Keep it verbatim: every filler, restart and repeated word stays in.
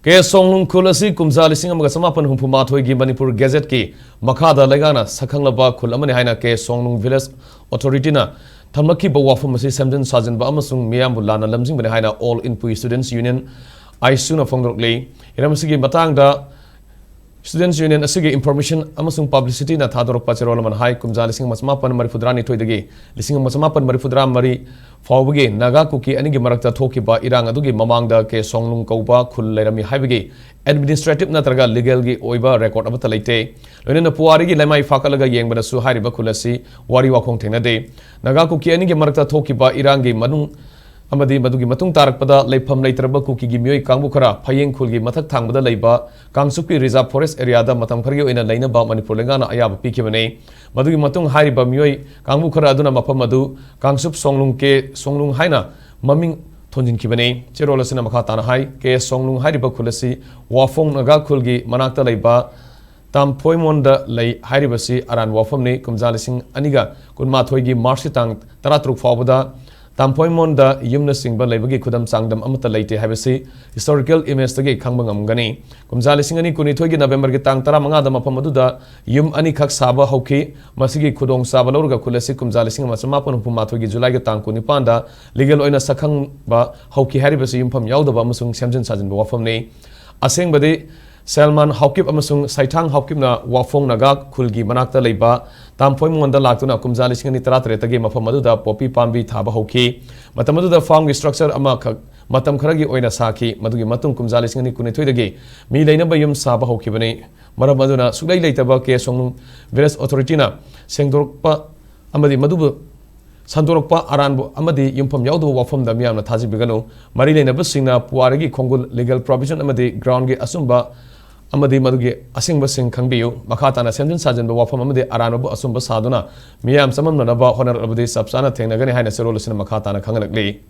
ꯀꯦ ꯁꯣꯡꯅꯨꯡ ꯈꯨꯜ ꯑꯁꯤ ꯀꯨꯝꯖꯥ ꯂꯤꯁꯤꯡ ꯑꯃꯒ ꯆꯃꯥꯄꯟ ꯍꯨꯝꯐꯨ ꯃꯥꯊꯣꯏꯒꯤ ꯃꯅꯤꯄꯨꯔ ꯒꯦꯖꯦꯠꯀꯤ ꯃꯈꯥꯗ ꯂꯩꯉꯥꯛꯅ ꯁꯛꯈꯪꯂꯕ ꯈꯨꯜ ꯑꯃꯅꯤ ꯍꯥꯏꯅ ꯀꯦ ꯁꯣꯡꯅꯨꯡ ꯚꯤꯂꯦꯖ ꯑꯣꯊꯣꯔꯤꯇꯤꯅ ꯊꯝꯂꯛꯈꯤꯕ ꯋꯥꯐꯝ ꯑꯁꯤ ꯁꯦꯝꯖꯤꯟ ꯁꯥꯖꯤꯟꯕ ꯑꯃꯁꯨꯡ ꯃꯤꯌꯥꯝꯕꯨ ꯂꯥꯟꯅ ꯂꯝꯖꯤꯡꯕꯅꯤ ꯍꯥꯏꯅ All Inpui Students Union, ꯑꯥꯏꯁꯨꯅ ꯐꯣꯡꯗꯣꯔꯛꯂꯤ꯫ ꯍꯤꯔꯝ ꯑꯁꯤꯒꯤ ꯃꯇꯥꯡꯗ Students Union ꯑꯁꯤꯒꯤ Information ꯑꯃꯁꯨꯡ Publicityꯅ ꯊꯥꯗꯣꯔꯛꯄ ꯆꯦꯔꯣꯜ ꯑꯃꯅ ꯍꯥꯏ, ꯀꯨꯝꯖꯥ ꯂꯤꯁꯤꯡ ꯑꯃ ꯆꯃꯥꯄꯟ ꯃꯔꯤꯐꯨꯇꯔꯥꯅꯤꯊꯣꯏꯗꯒꯤ ꯂꯤꯁꯤꯡ ꯑꯃ ꯆꯃꯥꯄꯟ ꯃꯔꯤꯐꯨꯇꯔꯥꯃꯔꯤ ꯐꯥꯎꯕꯒꯤ ꯅꯥꯒꯥ ꯀꯨꯀꯤ ꯑꯅꯤꯒꯤ ꯃꯔꯛꯇ ꯊꯣꯛꯈꯤꯕ ꯏꯔꯥꯡ ꯑꯗꯨꯒꯤ ꯃꯃꯥꯡꯗ ꯀꯦ ꯁꯣꯡꯅꯨꯡ ꯀꯧꯕ ꯈꯨꯜ ꯂꯩꯔꯝꯃꯤ ꯍꯥꯏꯕꯒꯤ administrative ꯅꯠꯇ꯭ꯔꯒ legalꯒꯤ ꯑꯣꯏꯕ record ꯑꯃꯠꯇ ꯂꯩꯇꯦ꯫ ꯂꯣꯏꯅꯅ ꯄꯨꯋꯥꯔꯤꯒꯤ ꯂꯩꯃꯥꯏ ꯐꯥꯀꯠꯂꯒ ꯌꯦꯡꯕꯗꯁꯨ ꯍꯥꯏꯔꯤꯕ ꯈꯨꯜ ꯑꯁꯤ ꯋꯥꯔꯤ ꯋꯥꯈꯣꯡ ꯊꯦꯡꯅꯗꯦ꯫ ꯅꯥꯒꯥ ꯀꯨꯀꯤ ꯑꯅꯤꯒꯤ ꯃꯔꯛꯇ ꯊꯣꯛꯈꯤꯕ ꯏꯔꯥꯡꯒꯤ ꯃꯅꯨꯡ ꯑꯃꯗꯤ ꯃꯗꯨꯒꯤ ꯃꯇꯨꯡ ꯇꯥꯔꯛꯄꯗ ꯂꯩꯐꯝ ꯂꯩꯇ꯭ꯔꯕ ꯀꯨꯀꯤꯒꯤ ꯃꯤꯑꯣꯏ ꯀꯥꯡꯕꯨ ꯈꯔ ꯐꯌꯦꯡ ꯈꯨꯜꯒꯤ ꯃꯊꯛ ꯊꯥꯡꯕꯗ ꯂꯩꯕ ꯀꯥꯡꯆꯨꯞꯀꯤ reserve forest areaꯗ ꯃꯇꯝ ꯈꯔꯒꯤ ꯑꯣꯏꯅ ꯂꯩꯅꯕ ꯃꯅꯤꯄꯨꯔ ꯂꯩꯉꯥꯛꯅ ꯑꯌꯥꯕ ꯄꯤꯈꯤꯕꯅꯤ꯫ ꯃꯗꯨꯒꯤ ꯃꯇꯨꯡ ꯍꯥꯏꯔꯤꯕ ꯃꯤꯑꯣꯏ ꯀꯥꯡꯕꯨ ꯈꯔ ꯑꯗꯨꯅ ꯃꯐꯝ ꯑꯗꯨ ꯀꯥꯡꯆꯨꯞ ꯁꯣꯡꯂꯨꯡ ꯀꯦ ꯁꯣꯡꯂꯨꯡ ꯍꯥꯏꯅ ꯃꯃꯤꯡ ꯊꯣꯟꯖꯤꯟꯈꯤꯕꯅꯤ꯫ ꯆꯦꯔꯣꯜ ꯑꯁꯤꯅ ꯃꯈꯥ ꯇꯥꯅ ꯍꯥꯏ, ꯀꯦ ꯁꯣꯡꯂꯨꯡ ꯍꯥꯏꯔꯤꯕ ꯈꯨꯜ ꯑꯁꯤ ꯋꯥꯐꯣꯡ ꯅꯥꯒꯥ ꯈꯨꯜꯒꯤ ꯃꯅꯥꯛꯇ ꯂꯩꯕ ꯇꯥꯝꯐꯣꯏꯃꯣꯟꯗ ꯂꯩ ꯍꯥꯏꯔꯤꯕꯁꯤ ꯑꯔꯥꯟꯕ ꯋꯥꯐꯝꯅꯤ꯫ ꯀꯨꯝꯖꯥ ꯂꯤꯁꯤꯡ ꯑꯅꯤꯒ ꯀꯨꯟꯃꯥꯊꯣꯏꯒꯤ ꯃꯥꯔꯆꯀꯤ ꯇꯥꯡ ꯇꯔꯥꯇꯔꯨꯛ ꯐꯥꯎꯕꯗ ꯇꯥꯝꯐꯣꯏꯃꯣꯟꯗ ꯌꯨꯝꯅꯆꯤꯡꯕ ꯂꯩꯕꯒꯤ ꯈꯨꯗꯝ ꯆꯥꯡꯗꯝ ꯑꯃꯠꯇ ꯂꯩꯇꯦ ꯍꯥꯏꯕꯁꯤ historical imageꯇꯒꯤ ꯈꯪꯕ ꯉꯝꯒꯅꯤ꯫ ꯀꯨꯝꯖꯥ ꯂꯤꯁꯤꯡ ꯑꯅꯤ ꯀꯨꯟꯅꯤꯊꯣꯏꯒꯤ ꯅꯕꯦꯝꯕꯔꯒꯤ ꯇꯥꯡ ꯇꯔꯥꯃꯉꯥꯗ ꯃꯐꯝ ꯑꯗꯨꯗ ꯌꯨꯝ ꯑꯅꯤꯈꯛ ꯁꯥꯕ ꯍꯧꯈꯤ꯫ ꯃꯁꯤꯒꯤ ꯈꯨꯗꯣꯡꯆꯥꯕ ꯂꯧꯔꯒ ꯈꯨꯜ ꯑꯁꯤ ꯀꯨꯝꯖꯥ ꯂꯤꯁꯤꯡ ꯑꯃ ꯆꯃꯥꯄꯟ ꯍꯨꯝꯐꯨ ꯃꯥꯊꯣꯏꯒꯤ ꯖꯨꯂꯥꯏꯒꯤ ꯇꯥꯡ ꯀꯨꯟꯅꯤꯄꯥꯟꯗ legal ꯑꯣꯏꯅ ꯁꯛꯈꯪꯕ ꯍꯧꯈꯤ ꯍꯥꯏꯔꯤꯕꯁꯤ ꯌꯨꯝꯐꯝ ꯌꯥꯎꯗꯕ ꯑꯃꯁꯨꯡ ꯁꯦꯝꯖꯤꯟ ꯁꯥꯖꯤꯟꯕ ꯋꯥꯐꯝꯅꯤ꯫ ꯑꯁꯦꯡꯕꯗꯤ ꯁꯦꯜꯃꯥꯟ ꯍꯥꯎꯀꯤꯞ ꯑꯃꯁꯨꯡ ꯁꯩꯊꯥꯡ ꯍꯥꯎꯀꯤꯞꯅ ꯋꯥꯐꯣꯡ ꯅꯥꯒꯥ ꯈꯨꯜꯒꯤ ꯃꯅꯥꯛꯇ ꯂꯩꯕ ꯇꯥꯝꯐꯣꯏꯃꯣꯟꯗ ꯂꯥꯛꯇꯨꯅ ꯀꯨꯝꯖꯥ ꯂꯤꯁꯤꯡ ꯑꯅꯤ ꯇꯔꯥꯇꯔꯦꯠꯇꯒꯤ ꯃꯐꯝ ꯑꯗꯨꯗ ꯄꯣꯄꯤ ꯄꯥꯝꯕꯤ ꯊꯥꯕ ꯍꯧꯈꯤ꯫ ꯃꯇꯝ ꯑꯗꯨꯗ farmꯒꯤ structure ꯑꯃꯈꯛ ꯃꯇꯝ ꯈꯔꯒꯤ ꯑꯣꯏꯅ ꯁꯥꯈꯤ꯫ ꯃꯗꯨꯒꯤ ꯃꯇꯨꯡ ꯀꯨꯝꯖꯥ ꯂꯤꯁꯤꯡ ꯑꯅꯤ ꯀꯨꯟꯅꯤꯊꯣꯏꯗꯒꯤ ꯃꯤ ꯂꯩꯅꯕ ꯌꯨꯝ ꯁꯥꯕ ꯍꯧꯈꯤꯕꯅꯤ꯫ ꯃꯔꯝ ꯑꯗꯨꯅ ꯁꯨꯛꯂꯩ ꯂꯩꯇꯕ ꯀꯦ ꯁꯣꯡꯅꯨꯡ village authorityꯅ ꯁꯦꯡꯗꯣꯔꯛꯄ ꯑꯃꯗꯤ ꯃꯗꯨꯕꯨ ꯁꯟꯗꯣꯔꯛꯄ ꯑꯔꯥꯟꯕ ꯑꯃꯗꯤ ꯌꯨꯝꯐꯝ ꯌꯥꯎꯗꯕ ꯋꯥꯐꯝꯗ ꯃꯤꯌꯥꯝꯅ ꯊꯥꯖꯕꯤꯒꯅꯨ꯫ ꯃꯔꯤ ꯂꯩꯅꯕꯁꯤꯡꯅ ꯄꯨꯋꯥꯔꯤꯒꯤ ꯈꯣꯡꯒꯨꯜ, legal provision ꯑꯃꯗꯤ groundꯒꯤ ꯑꯆꯨꯝꯕ ꯑꯃꯗꯤ ꯃꯗꯨꯒꯤ ꯑꯁꯦꯡꯕꯁꯤꯡ ꯈꯪꯕꯤꯌꯨ꯫ ꯃꯈꯥ ꯇꯥꯅ ꯁꯦꯝꯖꯤꯟ ꯁꯥꯖꯤꯟꯕ ꯋꯥꯐꯝ ꯑꯃꯗꯤ ꯑꯔꯥꯟꯕꯕꯨ ꯑꯆꯨꯝꯕ ꯁꯥꯗꯨꯅ ꯃꯤꯌꯥꯝ ꯆꯃꯝꯅꯅꯕ ꯍꯣꯠꯅꯔꯛꯂꯕꯗꯤ ꯆꯞ ꯆꯥꯅ ꯊꯦꯡꯅꯒꯅꯤ ꯍꯥꯏꯅ ꯆꯦꯔꯣꯜ ꯑꯁꯤꯅ ꯃꯈꯥ ꯇꯥꯅ ꯈꯪꯍꯜꯂꯛꯂꯤ꯫